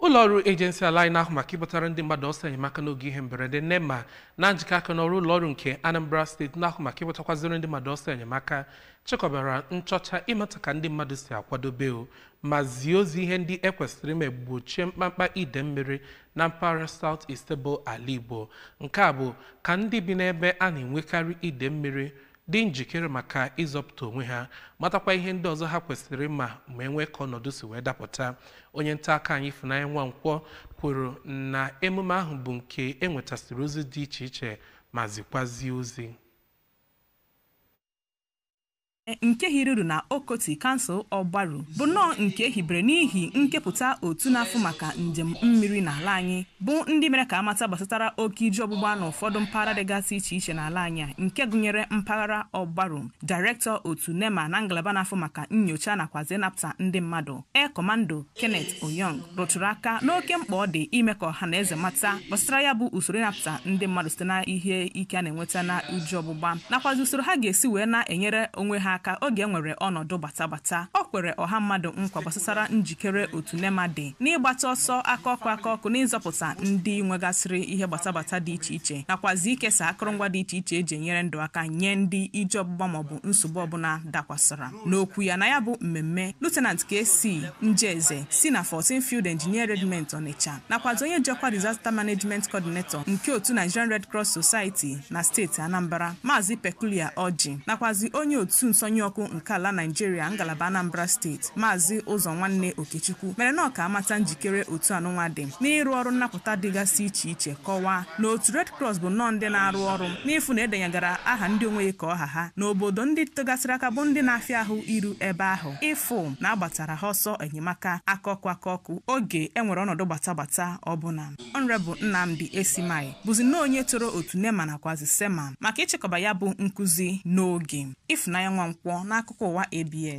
Ụlọọrụ agency ala anyị na-ahụ maka ịkpọtara ndị mmadụ ọsọ enyemaka n'oge ihe mberede NEMA na njikọ aka n'ọrụ ụlọọrụ nke Anambra Steeti na-ahụ maka ịkpọtakwaziri ndị mmadụ ọsọ enyemaka chịkọbara nchọcha ịmata ka ndị mmadụ si akwadobe o ma zie ozi ihe ndị e kwesịrị ime gbochie mkpamkpa ide mmiri na mpaghara South East bụ ala Igbo. Nke a bụ ka ndị bi n'ebe a na-enwekarị ide mmiri dị njikere maka ịzọpụta onwe ha, matakwa ihe ndị ọzọ ha kwesịrị ịma ma enwee ka ọnọdụ si wee dapụta. Onye nta aka anyị Ifunanya Nwankwọ kwuru na emume ahụ bụ nke e nwetasịrị ozi dị iche iche ma zikwazie ozi. Nke hiruru na Okoti Kansụl Ọgbaru bụ nnọọ nke ehibere n'ihi nkepụta otu na-afụ maka njem mmiri n'ala anyị, bụ ndị mere ka amata gbasatara oke iji ọgbụgba na ụfọdụ mpaghara dịgasị iche iche n'ala anyị a, nke gụnyere mpaghara Ọgbaru. Dairektọ otu NEMA na ngalaba na-afụ maka nyocha nakwazi ịnapụta ndị mmadụ, Air Commando Kenneth Oyong, rụtụrụ aka n'oke mkpa ọ dị ime ka ọha na eze mata gbasara ya bụ usoro ịnapụta ndị mmadụ site na ihe ike a na-enweta na uju ọgbụgba, nakwazi usoro ha ga-esi wee na-enyere onwe ha aka oge e nwere ọnọdụ gbatagbata. Ọ kwere ọha mmadụ nkwa gbasara njikere otu NEMA dị n'ịgbata ọsọ aka ọkụ aka ọkụ n'ịzọpụta ndị nwegasịrị ihe gbatagbata dị iche iche, nakwazi ikesa akụrụngwa dị iche iche eji enyere ndụ aka nye ndị ije ọgbụgba maọbụ nsogbu ọbụla dakwasara. N'okwu ya na ya bụ mmemme, Lieutenant KC Njeze si na 14 Field Engineer Regiment Onitsha, nakwazi onye jikwa Disaster Management Coordinator nke otu Nigerian Red Cross Society na steeti Anambra, Maazị Peculiar Oji, nakwazi onye otu nsonye ọkụ nke ala Naijiria ngalaba Anambra Steeti, Maazị Ụzọ Nwanne Okechukwu, mere na ọka amata njikere otu anụnwa dị n'ịrụ ọrụ nnapụta dịgasị iche iche, kọwaa na otu Red Cross bụ nnọọ ndị na-arụ ọrụ n'ịfụ na edenyegara aha ndị onwe ka ọha ha n'obodo ndị togasịrị aka bụ ndị na-afịa ahụ iru ebe ahụ, ịfụ na agbatara ha ọsọ enyemaka aka ọkụ aka ọkụ oge e nwere ọnọdụ gbatagbata ọbụla. Honorable Nnamdi Esimai bụzi nnọọ onye toro otu NEMA nakwazi SEMA maka ịchịkọba ya bụ nkụzi n'oge. Ifunanya Nwankwọ n'akụkọ ụwa ABS.